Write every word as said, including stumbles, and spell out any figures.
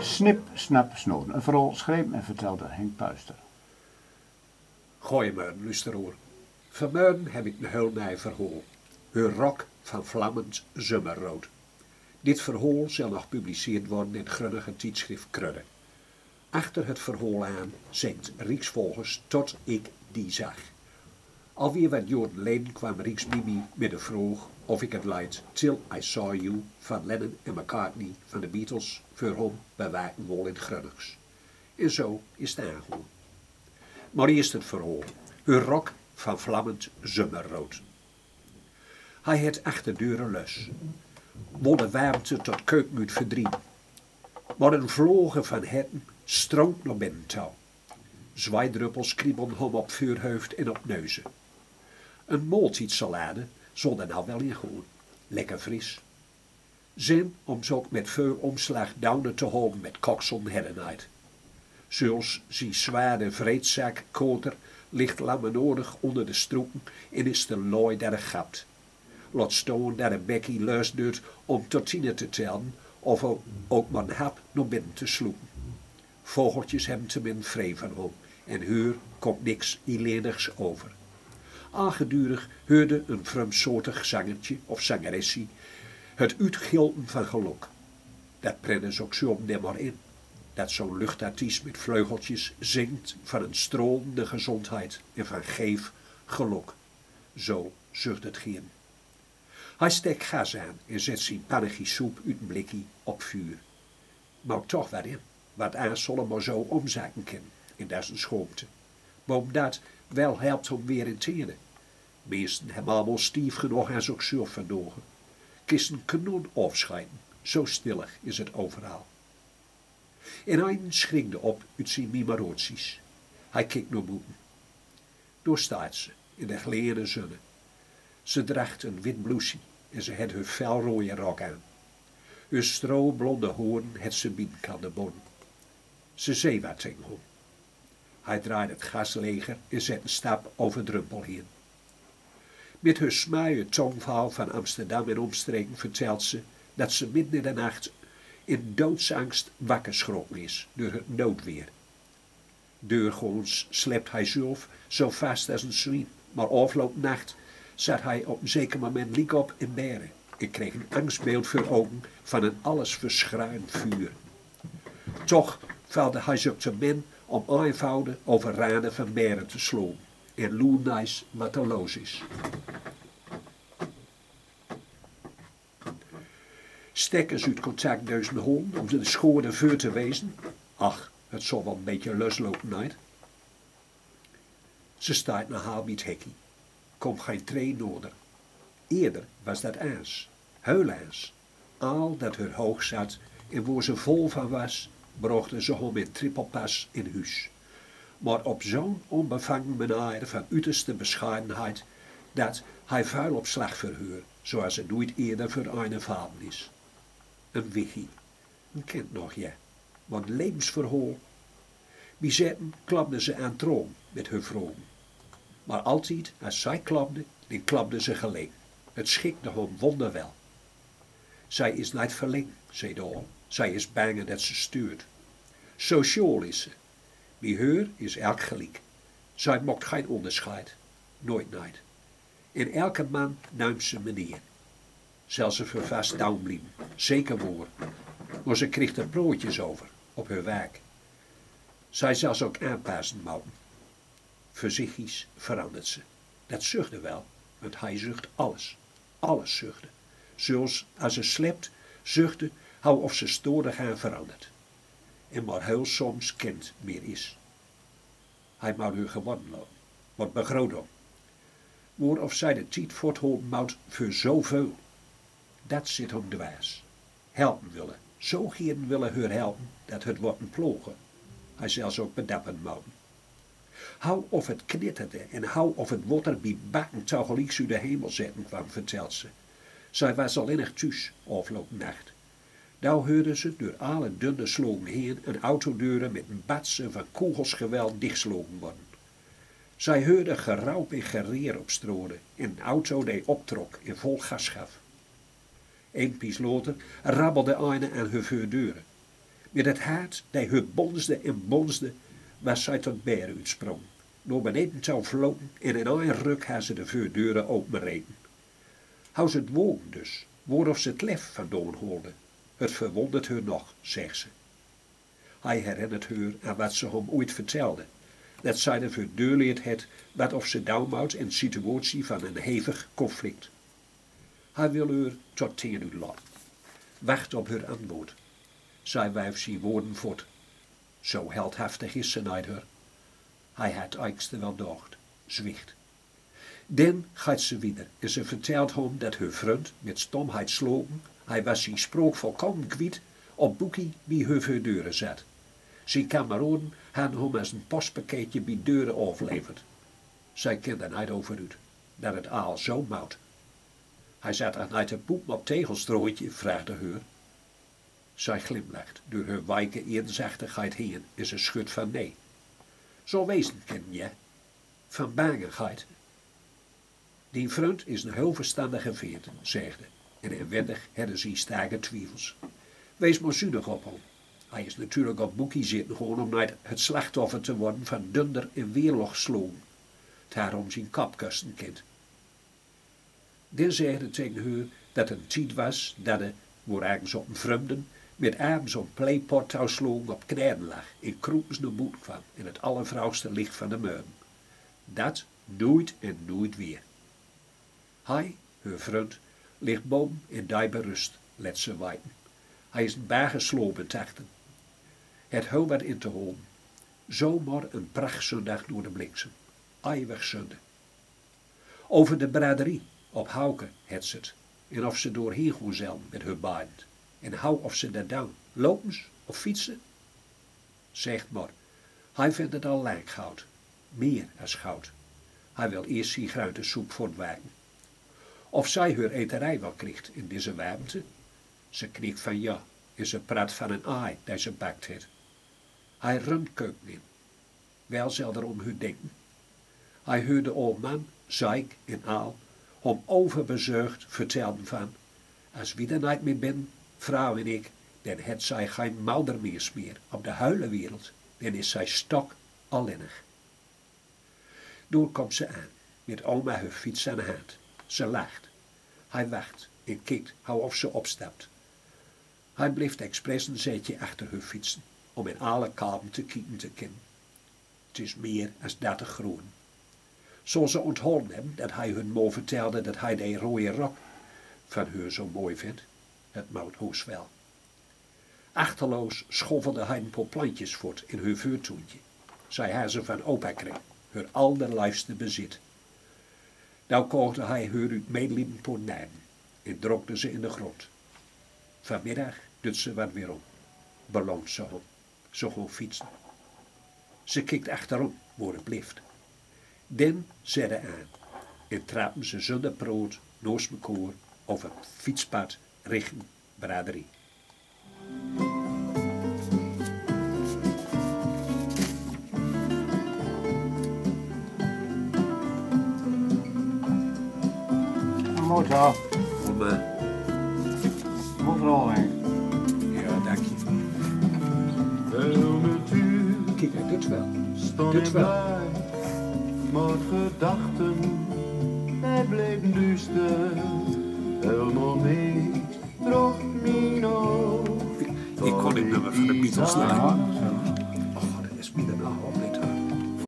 Snip, Snap, Snoden. Een verhaal schreven en verteld door Henk Puister. Goeiemorgen, luisteraar. Vanmorgen heb ik een heel nieuw verhaal. Heur rok van vlammend zummerrood. Dit verhaal zal nog gepubliceerd worden in Groningen tijdschrift Krudde. Achter het verhaal aan zingt Rieks Vogels Tot ik die zag. Alweer wat joaren leden kwam Rieks bij mij met de vraag of ik het leed Till I Saw You van Lennon en McCartney van de Beatles voor hem bewaken wol in Gronings. En zo is het aangegaan. Maar eerst het verhaal. Heur rok van vlammend zummerrood. Hij het achter deuren los. Wol de warmte tot keuken uit verdrieven. Maar een vloge van hette stroomp naar binnen toe. Zweitdruppels kriebelden hem op vuurheuft en op neuzen. Een maaltiedsalade zal er nou wel in gaan. Lekker fris. Zin om ze ook met veel omslag donen te houden met koksel en heddenheid. Zelfs zijn zware vreedzak koter ligt lammenordig onder de stroeken en is te looi dat er gapt. Laat staan dat er Becky luistert om tot tien te tellen of er ook maar een hap naar binnen te sloeken. Vogeltjes hebben te min vrij van hem en heur komt niks ellendigs over. Al gedurig heurde een vreemdsoortig zangertje of zangeressie het uitgilpen van geluk. Dat prenten ze ook zo nimmer in, dat zo'n luchtartiest met vleugeltjes zingt van een stralende gezondheid en van geef geluk. Zo zucht het geen. Hij stek gas aan en zet zien pannige soep uit een blikje op vuur. Maakt toch wat in, wat aan zal hem maar zo omzakken kunnen, en dat is een schaamte. Boven dat wel helpt hem weer in tenen. Meesten hebben allemaal stief genoeg aan zichzelf verdogen. Kist een kanon afschieten, zo stillig is het overal. En hij schrikde op uit zijn mimaraties. Hij keek naar boeten. Daar staat ze, in de gleende zonne. Ze draagt een wit blousie en ze het heur felrode rok aan. Heur stroblonde horen het ze binnen kan de bon. Ze zei wat tegen hem. Hij draaide het gas leger en zet een stap over drempel heen. Met heur smuie tongval van Amsterdam en omstreken vertelt ze dat ze midden in de nacht in doodsangst wakker geschrokken is door het noodweer. Doorgaans slept hij zelf zo vast als een zwien, maar afgelopen nacht zat hij op een zeker moment liekop in Beren en kreeg een angstbeeld voor ogen van een alles verschruiend vuur. Toch velde hij zich te min om eenvoudig over raden van Beren te slaan en loer neis wat er los is. Stek ze uit contact deuzen hol om de schade veur te wezen. Ach, het zal wel een beetje loslopen, niet? Ze staat na half bij het hekje. Komt geen tree nader. Eerder was dat eens. Heel eens. Al dat heur hoog zat en waar ze vol van was, brachten ze hem in trippelpas in huis. Maar op zo'n onbevangen manier van uiterste bescheidenheid dat hij vuil op slag verhuur, zoals het nooit eerder voor een ervaren is. Een wichie. Een kind nog, ja. Wat een levensverhaal. Bij zetten klapde ze aan troon met hun vrouw. Maar altijd, als zij klapde, dan klapde ze gelijk. Het schikte hem wonderwel. Zij is niet verlegen, zei de al. Zij is bang dat ze stuurt. Sociaal is ze. Bij heur is elk gelijk. Zij maakt geen onderscheid. Nooit niet. En elke man neemt ze meneer. Zal ze veur vast doon blieven, zeker woor. Maar ze krijgt er plaatjes over, op heur werk. Zij zal ze ook aanpassen mogen. Voorzichtig verandert ze. Dat zucht er wel, want hij zucht alles. Alles zucht er. Zelfs als ze slept, zucht er, how of ze storig aan verandert. En maar heel soms kind meer is. Hij mou heur gewonnen laten, wat begroot hem. Woor of zij de tijd voorthouden mou voor zoveel. Dat zit hem dwars. Helpen willen. Zo gieren willen heur helpen dat het wordt een plogen. Hij zelfs ook bedappen mouten. How of het knitterde en how of het water bij bakken tegelijk uit de hemel zetten kwam, vertelt ze. Zij was al in het thuis, afgelopen nacht. Daar heurde ze door alle dunne slogen heen een autodeuren met een batsen van kogels geweld dichtslogen worden. Zij heurde geraup en gereer op strode en een auto die optrok en vol gas gaf. Een pies later rabbelde eine aan heur veurdeuren. Met het hart dat bonsde en bonsde, was zij tot bed uitsprungen, noa beneden toe vlopen en in ein ruk haud ze de veurdeuren openreten. Haud ze het wogen dus, woarof ze het lef van doon holde. Het verwondert heur nog, zegt ze. Hij herinnert heur aan wat ze hem ooit vertelde, dat zij de veurdeur liet het, wat of ze doon mout in situatie van een hevig conflict. Hij wil heur tot tien uur laten. Wacht op heur antwoord. Zij wuif zien woorden voort. Zo heldhaftig is ze niet, hoor. Hij had eiks de wel dacht, zwicht. Dan gaat ze wieder en ze vertelt hem dat heur vriend met stomheid slogen, hij was zien sprook volkomen kwiet, op boekie bij heur veurdeuren zat. Zien kameraden hadden hem als een postpakketje bij deuren afleverd. Zij kan er niet over uit, dat het al zo mout. Hij zat toch niet te poepen op tegelstrooitje, vraagt hij heur. Zij glimlacht door heur weike eenzachtigheid heen en ze schudt van nee. Zal wezen kunnen, ja. Van bangheid. Dien vriend is een heel verstandige vent, zegt hij, en inwendig hadden ze sterke twijfels. Wees maar zuinig op hem. Hij is natuurlijk op boekie zitten gewoon om niet het slachtoffer te worden van dunder- en weerlochtslogen. Het had hem zijn kop kosten kunnen. Dan zegt hij tegen heur dat het tijd was dat hij, woer ergens op een vreemden, met arms op pleiportouwslogen op knieën lag en kroepens naar boeten kwam in het allervroegste licht van de morgen. Dat nooit en nooit weer. Hij, heur vriend, ligt boven in diepe rust, let ze weten. Hij is een paar geslopen tachten. Het heel wat in te holen. Zomaar een prachtzondag door de bliksem. Eeuwig zonde. Over de braderie op Hauke het ze het, en of ze doorheen goon zellen met heur beiden, en how of ze dat doon, lopens of fietsen. Zegt maar, hij vindt het al lang goud, meer als goud. Hij wil eerst zien groente soep voortwerken. Of zij heur eterij wel kriegt in deze warmte. Ze knikt van ja en ze praat van een aai dat ze bakt het. Hij rumt keuken in. Wel zal er om heur denken. Hij heurt de oud man, zeik en aal, hem overbezorgd vertellen van: als wie d'r niet meer bin, vrouw en ik, dan het zij geen moder meer, meer op de hele wereld, dan is zij stok alleenig. Door komt ze aan, met oma heur fiets aan de hand. Ze lacht. Hij wacht en kiekt how of ze opstapt. Hij blijft expres een zetje achter heur fietsen, om in alle kalmte kieken te kunnen. Het is meer als dertig graden. Zal ze onthouden hebben dat hij hun moe vertelde dat hij de rode rok van heur zo mooi vindt? Het mout haast wel. Achterloos schoffelde hij een paar plantjes voort in heur veurtuintje. Zij had ze van opa kregen, heur allerliefste bezit. Now koogde hij heur uit medelijden een paar nemen en drokde ze in de grond. Vanmiddag dut ze wat weer om, beloomt ze hem. Ze goon fietsen. Ze kiekt achterom, woer het blift. Dan zet hij aan en trappen ze zonder praot naast mekoor over het fietspad richting braderie. Motor. Oma. Mevrouw, hè. Ja, dank je. Kiek, dit wel. Dit wel. Maar gedachten, die bleven duister. Helemaal niks trok mien oog. Ik kon dit nummer van de Beatles. Ja, ja. Och, dat is mij daarna opgevallen.